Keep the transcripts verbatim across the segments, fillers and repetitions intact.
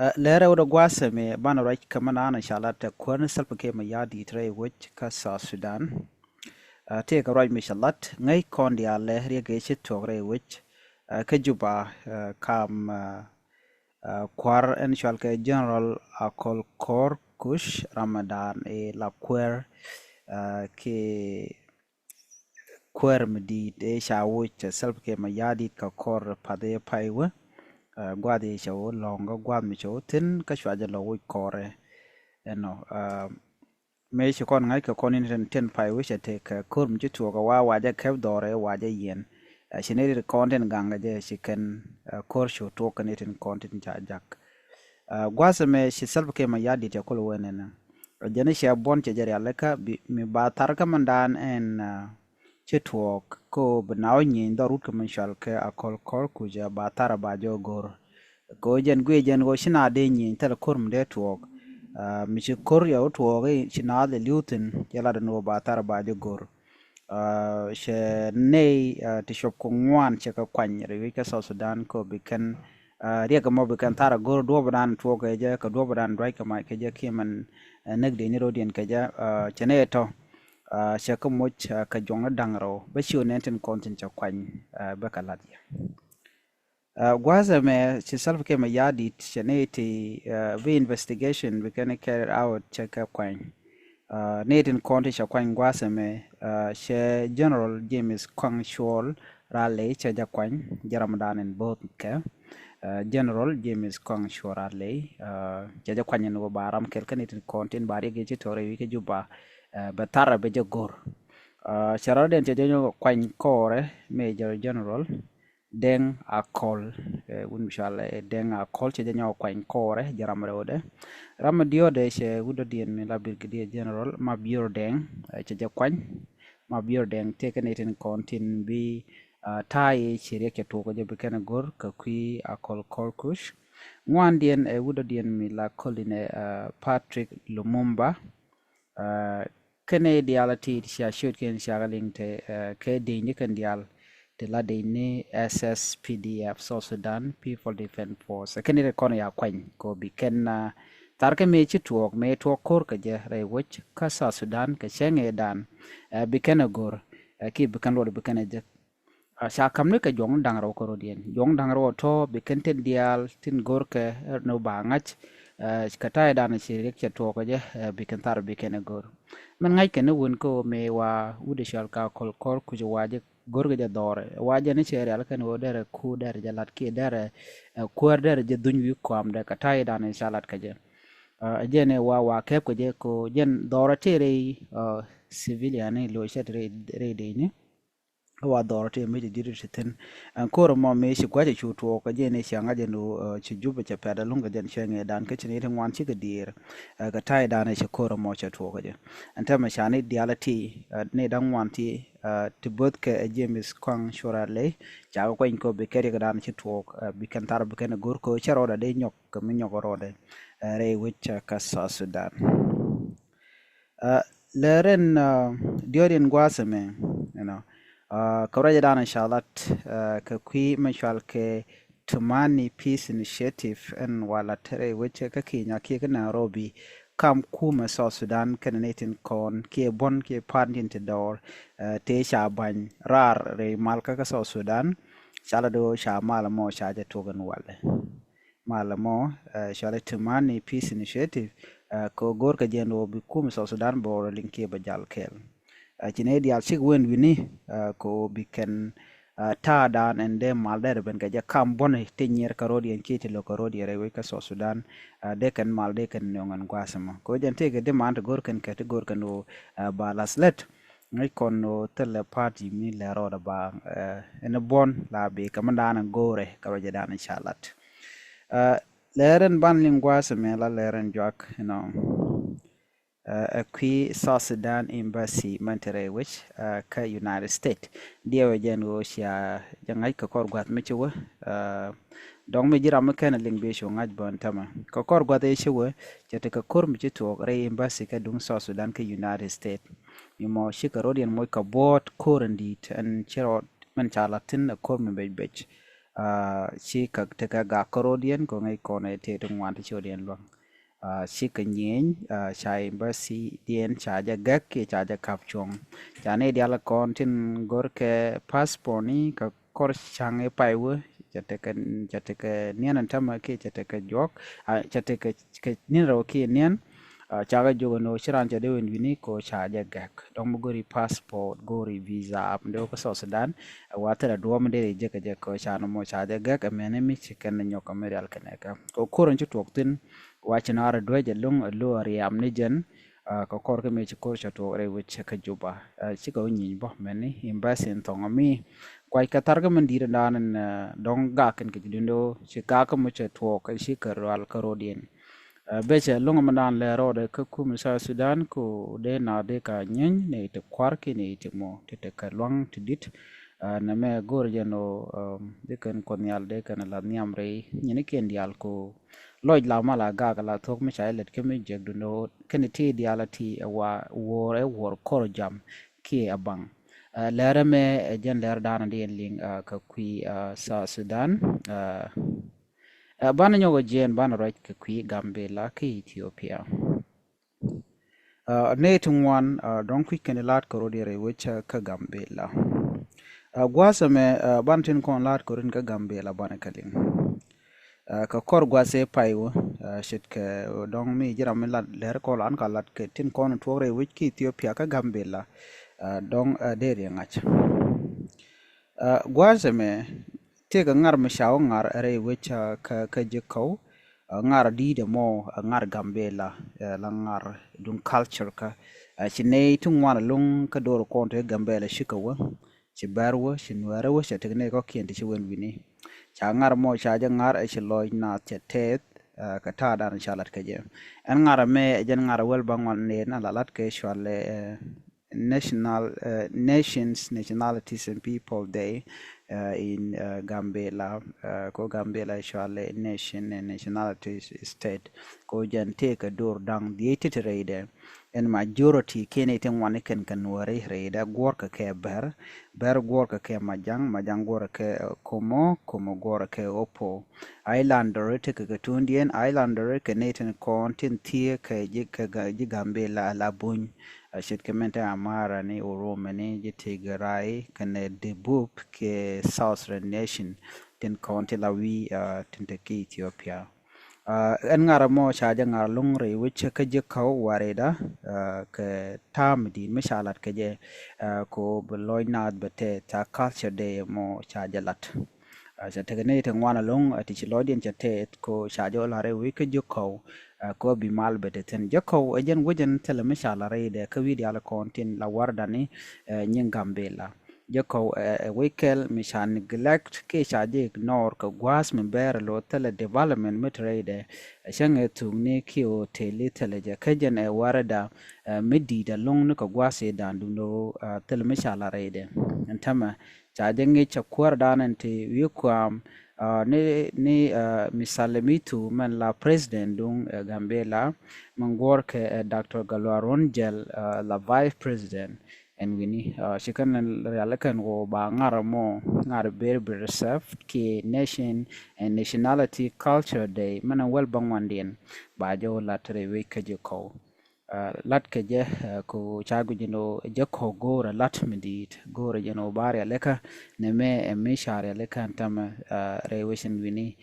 Lɛrɛ wut a gua̱a̱th ɛmɛ banɛ ruac kɛ mɛ naan in ca lat ɛ kuäär ni Salva Kiir Mayardit rɛy wec kä South Sudan. Tëëkɛ ruac mi ca lat ŋäc kɔn diaal ɛ riɛkɛ ci tuɔɔk rɛy wec kä Juba, kam kua̱r ɛn cɔal kɛ General Akol Kor Kuc Ramadan ɛ la kuäär kɛ kuäär mi di̱i̱t ëë ca woc Salva Kiir Mayardit kɛ kɔr path ëë pay wä. Gua̱a̱th ëë cɛ wä lɔ̱ŋ kä gua̱a̱th mi cɛ wä thi̱n kä cua jɛ lɔ woc kɔrɛ. Ɛnɔ mëë ci kɔn ŋa̱c kɛ kɔn in tin pay wä cɛ tëk kɛ ko̱r mi ci tuɔɔk ɛ wa wacɛ kɛp dhɔrɛ wacɛ yiɛn. Ci ni rit kɔn tin gaŋ kɛ jɛ ci kɛn ko̱r cu tuɔɔk kɛn itin kɔn tin ca jak. Gua̱a̱th ɛmɛ ci Salva Kiir Mayardit cɛ kul wee nɛnɛ. Jɛn i̱ cɛ buɔ̱n cɛ jɛ rialikä mi ba thar kä mɛndan ɛn ci tuɔɔk kä bi na wä nyieny dhɔr wut kä min cɔal kɛ Akol Kor Kuc ba thar ba jɛ go̱r. Kɛ jɛn guiɛ jɛn ɣöö ci na dee nyieny thilɛ ko̱r mi dee tuɔɔk. Mi ci ko̱r yɛ wä tuɔɔk i̱ ci na lɛ li̱w thi̱n cɛ lat ɛn ɣöö ba thar ba jɛ go̱r. Cɛ nɛy ti cuɔp kɛ ŋuan cɛ kɛ kuany rɛy wec kä South Sudan kɛ bi kɛn riɛk ɛmɔ bi kɛn thar a go̱r duɔ̱ɔ̱pdan tuɔɔk kɛ jɛ kɛ duɔ̱ɔ̱pdan dua̱c kɛ mac kɛ jɛ kiɛ mɛn näk dee ni ro̱diɛn kɛ jɛ. Cɛ nɛy tɔ cɛ kɛ moc kɛ juɔ̱ŋni da̱ŋ rɛw bä ci ɣän nɛn tin kɔn tin cɛ kuany bä kɛ la̱t yɛ. Gua̱a̱th ɛmɛ ci Salva Kiir Mayardit cɛ ni ti bi investigation bi kɛn carried out cɛ kɛ kuany. Ni tin kɔn ti cɛ kuany gua̱a̱th ɛmɛ cɛ General James Kong Chol Raley cɛ jɛ kuany jɛ ramdan in both kɛ. General James Kong Chol Raley cɛ jɛ kuany in wä ba ram kɛl kä ni tin kɔn tin ba riɛk ci tɔrɛ wi̱i̱ kä Juba bɛ thar bɛ jɛ go̱r. Cɛ rɔ̱diɛn cɛ jɛ nyɔ kuany kɔɔrɛ Major General Deng Akol. Wun mi cɔal Deng Akol cɛ jɛ nyɔ kuany kɔɔrɛ jɛ ram rɛwdɛ. Ram mi diɔ̱ɔ̱dɛ cɛ wut dɔ̱diɛn mi la Brigadier General Mabior Deng cɛ jɛ kuany. Mabior Deng tëëkɛ ni tin kɔn tin bi ta̱a̱ i̱ ci riɛk cɛ tuɔɔk jɛ bi kɛn go̱r kɛ kui̱ Akol Kor Kuc. Ŋuandiɛn ɛ wut dɔ̱diɛn mi la Colonel Patrick Lumumba. Kɛn i̱ diaal a ti cia ciötkiɛn cia kɛ liŋ te kɛ dec ni kɛn diaal ti la dec ni S S P D F, South Sudan People Defense Force. Kɛn i̱ ti kɔn ya kuany kɛ bi kɛn thar kɛ mëë ci tuɔɔk mëë tuɔɔk ko̱r kɛ jɛ rɛy wec kä South Sudan kɛ cäŋ ëëdan. Bi kɛn ɛ go̱r ki bi kɛn luɔt bi kɛn ɛ jek. Ca ka̱m ni kɛ juɔ̱ŋ da̱ŋ rɛw kärɔ̱diɛn. Juɔ̱ŋ da̱ŋ rɛw tɔ̱ bi kɛn tin diaal tin go̱rkɛ ni ba ŋa̱c. Kɛ ta̱yɛ danɛ ci riɛk cɛ tuɔɔk kɛ jɛ bi kɛn thar bi kɛn ɛ go̱r. Mɛn ŋa̱c kɛ ni wun kä ɣöö mëë wa wut ɛ cɔal ka Akol Kor Kuc wa jɛ go̱rkɛ jɛ dhɔrɛ wa jɛ ni cɛ rial kɛn ɣöö derɛ ku derɛ jɛ lat kiɛ derɛ kuäär derɛ jɛ dhuny wi̱i̱ kɔamdɛ kɛ ta̱yɛ danɛ ca lat kɛ jɛ. Ɛ jɛn ɛ wa wa kɛp kɛ jɛ ko jɛn dhɔrɛ tëë rɛy civilian ni lo̱c cɛ ti rɛy dec ni. Kä wa dhɔr ti mëë ti di̱t ti thi̱n. Ɛn ko̱r ɛmɔ mëë ci gua̱c cu tuɔɔk kɛ jɛ ni ci ŋa̱c ɛn ci jup cɛ pɛt ɛlɔ̱ŋ kɛ jɛn cɛ ŋɛ dan kä ci ni ti ŋuan cikɛ diir. Kɛ ta̱ydan ci ko̱r ɛmɔ cɛ tuɔɔk kɛ jɛ. Ɛn tɛmɛ ca ni diaal ti ni da̱ŋ ŋuan ti ti bo̱th kɛ James Kong Chol Raley ca kɛ kuany kɛ bi kɛ riɛk dan ci tuɔɔk bi kɛn thar bi kɛn go̱r kɛ cɛ rɔɔdɛ dee nyɔk kɛ mi nyɔk rɔɔdɛ rɛy wec kä South Sudan. Lɛrɛn diɔt in gua̱a̱th ɛmɛ, you know, kɛ ruacɛ dan in ca lat kɛ kui̱ mɛ cual kɛ Tumani Peace Initiative ɛn wa lat rɛy wecɛ kä Kenya kiɛ kä Nairobi kam kumɛ South Sudan kɛnɛ ni tin kɔn kiɛ buɔ̱n kiɛ pa̱a̱t tin ti dɔɔr tëë ca ba̱ny raar rɛy mal kä kä South Sudan. Ca lat do̱ ca mal mɔ ca jɛ tuɔk in walɛ. Mal mɔ cɔalɛ Tumani Peace Initiative kɛ go̱r kɛ jɛn wä bi kum South Sudan bɔrɔ liŋ kiɛ bɛ jal kɛl. Ci nɛ dial cik wen wini kɛ wä bi kɛn ta̱a̱ dan ɛn dee mal dɛr ben kɛ jɛ kam bɔni ti nyier kä rodiɛn kiɛ ti lo̱k kä rodiɛn rɛy wec kä South Sudan. Dee kɛn mal dee kɛn nöŋ ɛn gua̱a̱th mɔ kɛ wä jɛn tëëkɛ di man ti go̱r kɛn kɛ ti go̱r kɛn wä ba las lɛt. Ŋäc kɔn wä thilɛ party mi lɛ rɔɔdɛ ba ɛn buɔn la bi kɛ mi dan ɛn go̱rɛ kɛ wä jɛ dan ɛn ca lat. Lɛrɛn ban liŋ gua̱a̱th mɛ la lɛrɛn juak inɔ. Ɛ kui̱ South Sudan Embassy mɛn te rɛy wec kä United States. Diɛwɛ jɛn ɣöö cia jɛ ŋa̱c kɛ kɔr gua̱th mi ci wä. Dɔ̱ŋ mi ji̱ ram mi kɛn a liŋ bi cu ŋa̱c bɔn tämɛ kɛ kɔr gua̱th ëë ci wä. Cɛ te kɛ ko̱r mi ci tuɔɔk rɛy embassy kä duŋ South Sudan kä United States. Mi mɔ cikɛ rot yɛn moc kɛ buɔ̱ɔ̱t ko̱r in di̱i̱t ɛn ci rɔɔd mɛn ca la̱t thi̱n ɛ ko̱r mi bec bec. Ci kɛ tekɛ gak kärodiɛn kɛ ŋäc kɔn ɛ tëë ti ŋuan ti ciötdiɛn luäŋ. Ci kɛ nyieny ca embassy diɛn ca jɛ gɛk kiɛ ca jɛ kap cuɔ̱ŋ. Ca ni dial kɔn tin gör kɛ passport ni kɛ kɔr caŋ i̱ pay wä. Ca tekɛ, ca tekɛ niɛn ɛn tämɛ kiɛ ca tekɛ juɔk, ca tekɛ kɛ niɛn rɛw kiɛ niɛn. Ca kɛ jok ɛn ɣöö ci raan ca dee wä ɛn wi̱ni kɛ ɣöö ca jɛ gɛk. Dɔ̱ŋ mi go̱ri passport, go̱ri visa, app mi dee wä kä South Sudan, ɛ wa thilɛ duɔ̱ɔ̱p mi dee jek kɛ jɛ kɛ ɣöö ca nɔmɔ ca jɛ gɛk. Ɛmɛni mi ci kɛn nyɔk kɛ mi rial kɛnɛ kɛ kɛ ko̱r ɛn ci tuɔɔk thi̱n. Wa ci nɔaar ɛ duec ɛlɔ̱ŋ ɛ lo̱ ɛ riam ni jɛn. Kɛ kɔr kä mëë ci ko̱r cɛ tuɔɔk rɛy wec kä Juba. Cikɛ wä nyiny bä mɛni embassy in thɔŋ ami kuac kɛ thar kä min di̱i̱t in daan in dɔ̱ŋ gak in kɛ ji̱ dundo ci gak kä mi cɛ tuɔɔk ci kɛ rual kä rodiɛn. Bɛ cɛ luŋ mi daan lɛ rɔɔdɛ kä kum South Sudan ku dee na dee ka nyiny ni ti kuar ki ni ti mo ti ti kɛ luaŋ ti dit. Nɛ mɛ go̱r jɛn o dee kɛn kuɔth nhial dee kɛn la nhiam rɛy nyini kiɛn diaal ku lɔc la mal a gak la thok mi ca ilɛt kä mi jek dundo kɛn ti diaal a ti ɛ wa wuɔr ɛ wuɔr kɔr jam kiɛ a baŋ. Lɛrɛ mɛ ɛ jɛn lɛr daanɔ di ɛn liŋ kɛ kui̱ South Sudan. Banɛ nyɔk ɛ jiɛn banɛ ruac kɛ kui̱ Gambela kä Ethiopia. Nɛy ti ŋuan dɔ̱ŋ kui̱ kɛn laat kɛ rot yɛrɛ wec kä Gambela. Gua̱a̱th ɛmɛ banɛ tin kɔn laat kɛ rot in kä Gambela banɛ kɛ liŋ. Kɛ kɔr gua̱a̱th ɛ pay wä ce̱tkɛ dɔ̱ŋ mi ji̱ ram mi lat lɛr kɔl an ka lat kɛ tin kɔn tuɔk rɛy wec kä Ethiopia kä Gambela. Dɔ̱ŋ dee riɛ ŋa̱c. Gua̱a̱th ɛmɛ tëëkɛ ŋar mi ca wä ŋar rɛy wec kä ji̱ kɔw. Ŋar di̱i̱t ɛmɔ ŋar Gambela la ŋar duŋ culture kä. Ci nɛy ti ŋuan ɛlɔ̱ŋ kä do̱r kɔn te Gambela cikɛ wä. Ci bɛr wä ci nuɛɛrä wä cɛ tek nɛy kɔ̱kiɛn ti ci wen wi̱ni. Ca ŋar mɔ ca jɛ ŋar ɛ ci lɔc naath cɛ tɛth kɛ ta̱a̱ dan ca lat kɛ jɛ. Ɛn ŋar ɛmɛ ɛ jɛn ŋar ɛ wäl ba ŋuan nɛn a la lat kɛ cual ɛ national nations, nationalities and people day in Gambela. Ko Gambela cual ɛ nation and nationalities state. Ko jɛn tëëkɛ do̱r daŋ dhiec ti ti rɛydɛ. Ɛn majority kɛn iti ŋuani kɛn kɛ nuɔri rɛydɛ guɔrkɛ kɛ bɛr. Bɛr guɔrkɛ kɛ majaŋ, majaŋ guɔrkɛ kɛ komo, komo guɔrkɛ opo. Islander tekɛ kɛ tundiɛn islander kɛ nɛy tin kɔn tin thiee kɛ ji̱ Gambela la buny. Ce̱tkɛ mɛn te Amara ni Oromɛ ni ji̱ Tigray kɛnɛ Debub kɛ South Sudan nation tin kɔn ti la wi̱i̱ tin te ki Ethiopia. Ɛn ŋarä mɔ ca jɛ ŋar luŋ rɛy wec kä ji̱ kɔw warida kɛ ta̱a̱ mi di̱i̱t mi ca lat kɛ jɛ. Ko bi lɔc naath bɛ tɛ ca culture day mɔ ca jɛ lat. Ca tekɛ ni ti ŋuan ɛlɔ̱ŋ ti ci lɔcdiɛn ca tɛth ko ca jɛ lar rɛy wec kä ji̱ kɔw. Ko bi mal bɛ tɛ thi̱n ji̱ kɔw ɛ jɛn wec ɛn thilɛ mi ca lat rɛydɛ kä wi̱i̱ diaal kɔn tin la wardani nyin Gambela. Jɛ kɔw ɛ wec kɛl mi ca neglect kiɛ ca jɛ ignore kɛ gua̱a̱th mi bɛɛr lo thilɛ development mi te rɛydɛ. Cäŋ ɛ thukni kiɛ hotel i̱ thilɛ jɛ kä jɛn ɛ warida mi di̱i̱t ɛlɔ̱ŋ ni kɛ gua̱a̱th i̱ da̱a̱n dundo thilɛ mi ca la rɛydɛ. Ɛn tämɛ ca jɛ ŋi̱c ca kuäär da̱a̱n ɛn ti wi̱i̱ kuam ni ni mi salimitu mɛn la president duŋ ɛ Gambela. Mɛn guɔ̱ɔ̱r kɛ ɛ Doctor Galuarun Jɛl la vice president. Ɛn wi̱ni ci kɛn rial kɛn wä ba ŋar mɔ ŋar very very safe kiɛ nation and nationality culture day mɛn a wäl ba ŋuandiɛn. Ba jɛ wä lat rɛy wec kä ji̱ kɔw. Lat kɛ jɛ ko ca guic jɛ ni wä jɛ kɔw go̱o̱rɛ lat mi di̱i̱t go̱o̱rɛ jɛ ni wä ba rial kä nɛ mɛ ɛ mi ca rial kä ɛn tämɛ. Rɛy wec ɛn wi̱ni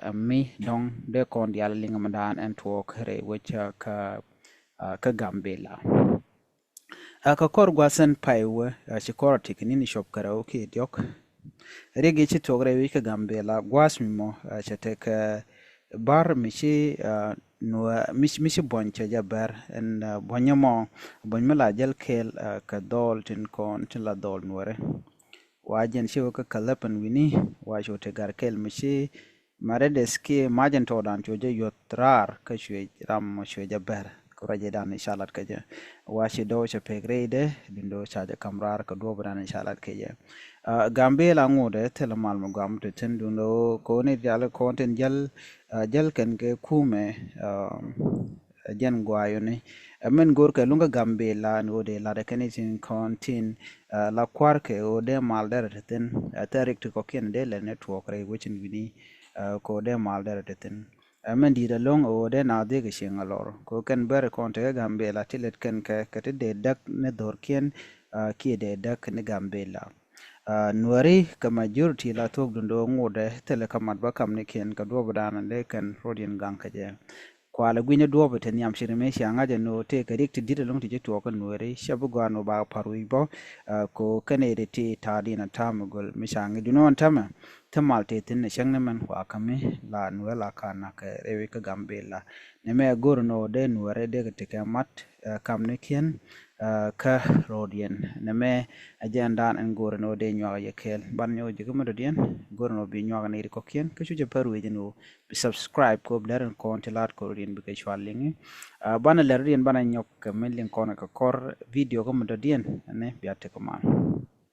ɛ mi dɔ̱ŋ dee kɔn diaal liŋ mi daan ɛn tuɔɔk rɛy wec kä kä Gambela. Kä kɔr gua̱a̱th ɛn pay wä ci kɔr a ti kɛ ni̱n cuɔp kɛ rɛw kiɛ diɔ̱k. Riɛk i̱ ci thuɔ̱k rɛy wi̱c kä Gambela gua̱a̱th mi mɔ cɛ tekɛ bar mi ci nuɛ mi ci buɔ̱ny cɛ jɛ bɛr ɛn buɔ̱nyä mɔ buɔ̱ny mi la jäl kɛɛl kɛ dhɔl tin kɔn tin la dhɔl nuɔrɛ. Wa jɛn ci wä kä kɛ läpɛn wi̱ni wa ci wä ti gar kɛɛl mi ci Mɛ rɛydɛ kiɛ macɛn tɔɔdan cuɛ jɛ yuɔth raar kä cuɛ ram mɔ cuɛ jɛ bɛr kɛ ruacɛ dan i̱ ca lat kä jɛ. Wa ci dɔw cɛ pek rɛydɛ dundo ca jɛ kam raar kɛ duɔp dan i̱ ca lat kä jɛ. Gambela ŋotdɛ thilɛ mal mɛ guam ti thin dundo koni dial kɔn tin jäl jäl kɛn kɛ kumɛ. Jɛn guayuni. Ɛ mɛn go̱o̱r kɛ luŋ kä Gambila ni ɣöö dee lat ɛ kɛn i̱ tin kɔn tin la kua̱r kɛ ɣöö dee mal derɛ te thin. Ɛ thɛrik ti kɔkiɛn dee lɛ network rɛy wecin wi̱ni kɛ ɣöö dee mal derɛ te thin. Ɛ mɛn di̱i̱t ɛlɔ̱ŋ ɣöö dee naath dhiek ɛ cieŋ ɛ lɔr kɛ ɣöö kɛn bɛr kɔn tekä Gambila ti lɛt kɛn kɛ kɛ ti dee däk ni dho̱rkiɛn kiɛ dee däk ni Gambila. Nuɛri kɛ majority la thuɔ̱k dundo ŋotdɛ thilɛ kä mat bä kamnikiɛn kɛ duɔ̱ɔ̱p dan dee kɛn rot yɛn gaŋ kä jɛ. Kualɛ gui̱ny duɔ̱ɔ̱p te nhiam ciri mëë cia ŋa̱c ɛn ɣöö tëë kɛ rik ti di̱t ɛlɔ̱ŋ ti ci tuɔɔk kä Nuɛri cɛ bi gɔaa ɛn ɣöö bakɛ pa̱r wi̱c bä. Kɛ ɣöö kɛn ëë ti ta̱a̱ din a ta̱a̱ mi göl mi ca ŋi̱c duundɛ ɣän tämɛ. Thil mal tëë thi̱n ɛ cäŋ ni mɛn kua kämi la Nuɛr la ka nak kɛ rɛy wec kä Gambila. Nɛmɛ ɛ go̱r ɛn ɣöö dee Nuɛri dee kɛ tekɛ mat kamnikiɛn kä ro̱o̱diɛn. Nɛmɛ ɛ jɛn dan ɛn go̱r ɛn ɣöö dee nyuak yɛ kɛɛl. Ban nyɔk ji̱ kä mi dɔ̱diɛn go̱r ɛn ɣöö bi nyuak ni ri kɔ̱kiɛn kä cu jɛ pär wec ɛn ɣöö bi subscribe kɛ ɣöö bi lɛr ɛn kɔn ti la̱t kɛ ro̱o̱diɛn bi kɛ cual liŋi. Banɛ lɛr ro̱o̱diɛn banɛ nyɔk kɛ mi liŋ kɔn kɛ kɔr video kä mi dɔ̱diɛn ɛn bia tekɛ mal.